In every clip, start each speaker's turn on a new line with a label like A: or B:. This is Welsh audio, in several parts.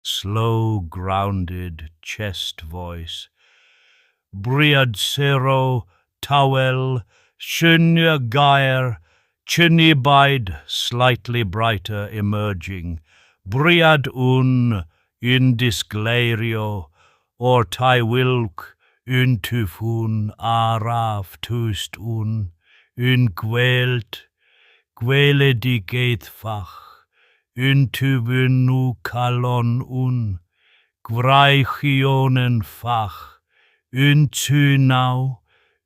A: Slow, grounded chest voice. Bwriad sero, tawel, llunio gair, tynnu slightly brighter emerging. Bwriad un, yn disgleirio, o'r tawelwch yn tyfu'n araf tyst un, yn gweld, gweledigaeth fach, yn tyfynnu calon un, gwreichionen fach, yn tenau,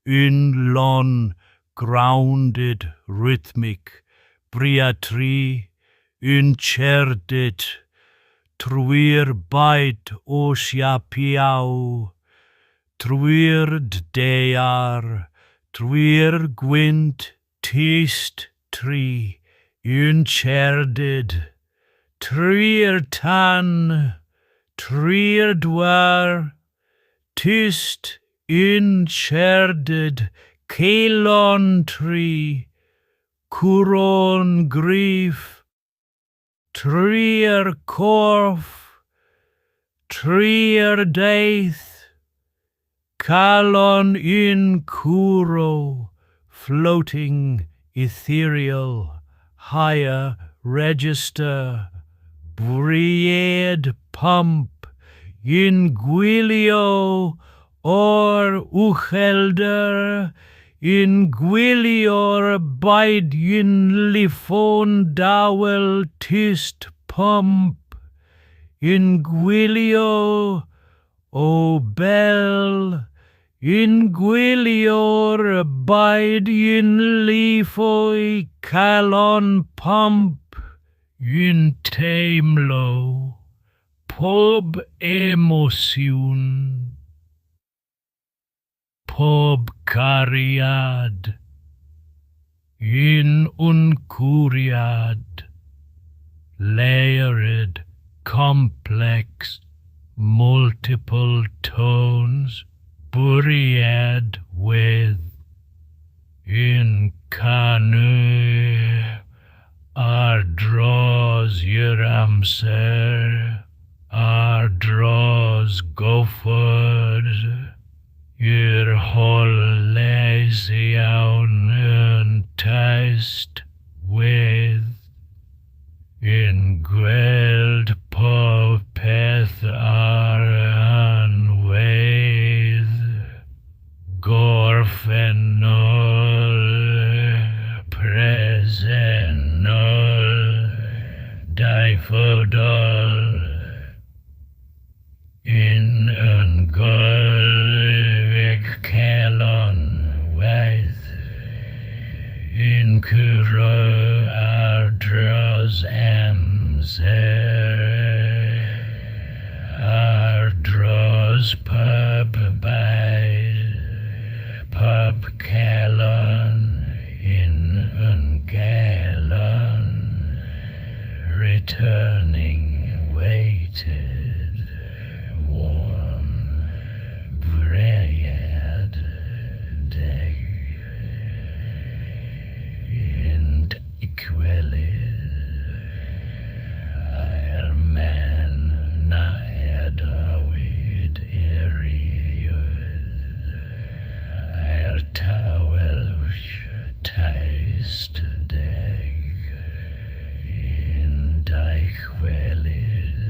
A: yn lon, grounded, rhythmic, bwriad tri, yn cerdded, trwy'r byd o siapiau, trwy'r ddaear, trwy'r gwynt, tyst tri, yn cerdded, trwy'r tân, trwy'r dŵr, tyst yn cerdded, calon tri, curo'n gryf, trwy'r corff, trwy'r daith, calon yn curo, floating, ethereal, higher register, bwriad pump, yn gwylio o'r uchelder, yn gwylio'r byd yn llifo'n dawel tyst pump, yn gwylio o bell, yn gwylio'r byd yn llifo calon pump, yn teimlo pob emosiwn, pob cariad, yn un curiad, layered, complex, multiple tones, bwriad wedd, yn canu ar draws yr amser, ar draws gofod, yr holl leisiau'n yn tyst wedd, yn gweld pob peth ar unwaith, gorffennol, presennol, dyfodol, yn yn golwg calon waith, yn curo ar draws amser, ar draws pob byd, pob calon yn un galon, returning, weighted, warm, bwriad deg, yn dychwelyd i'r man na adawyd erioed, i'r tawelwch tyst deg, yn dychwelyd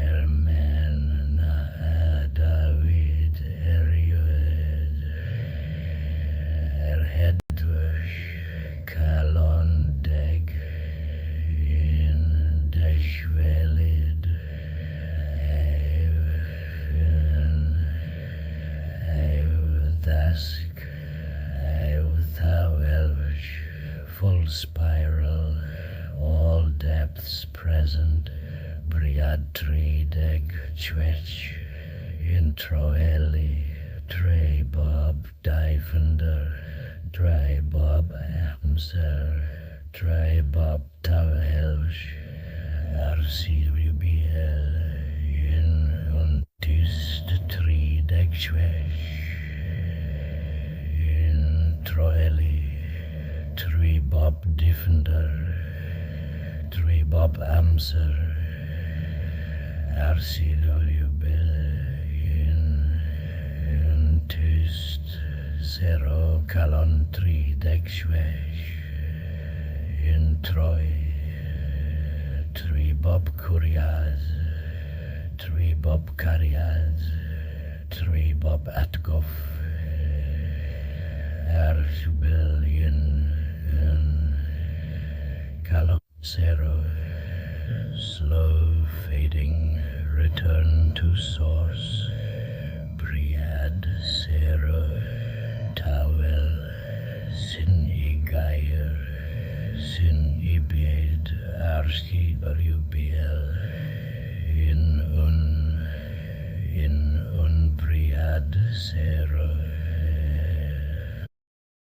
A: i'r man na adawyd erioed, i'r heddwch calon deg, yn dychwelyd i'w i'w ddasg, i'w thawelwch, full spiral, all depths present, bwriad 36, yn troelli, trwy bob dyfnder, trwy bob amser, trwy bob tawelwch, RCWBL, yn un tyst 36, yn troelli, trwy bob dyfnder, trwy bob amser. RCW in un tyst 0 calon 36 un troi trwy bob cwriad, trwy bob cariad, trwy bob atgoff, Archbel un un calon 0, slow fading, return to source, Briad 0, tawel, sy'n i gair, sy'n i byd, RCWBL, un un, un un briad 0.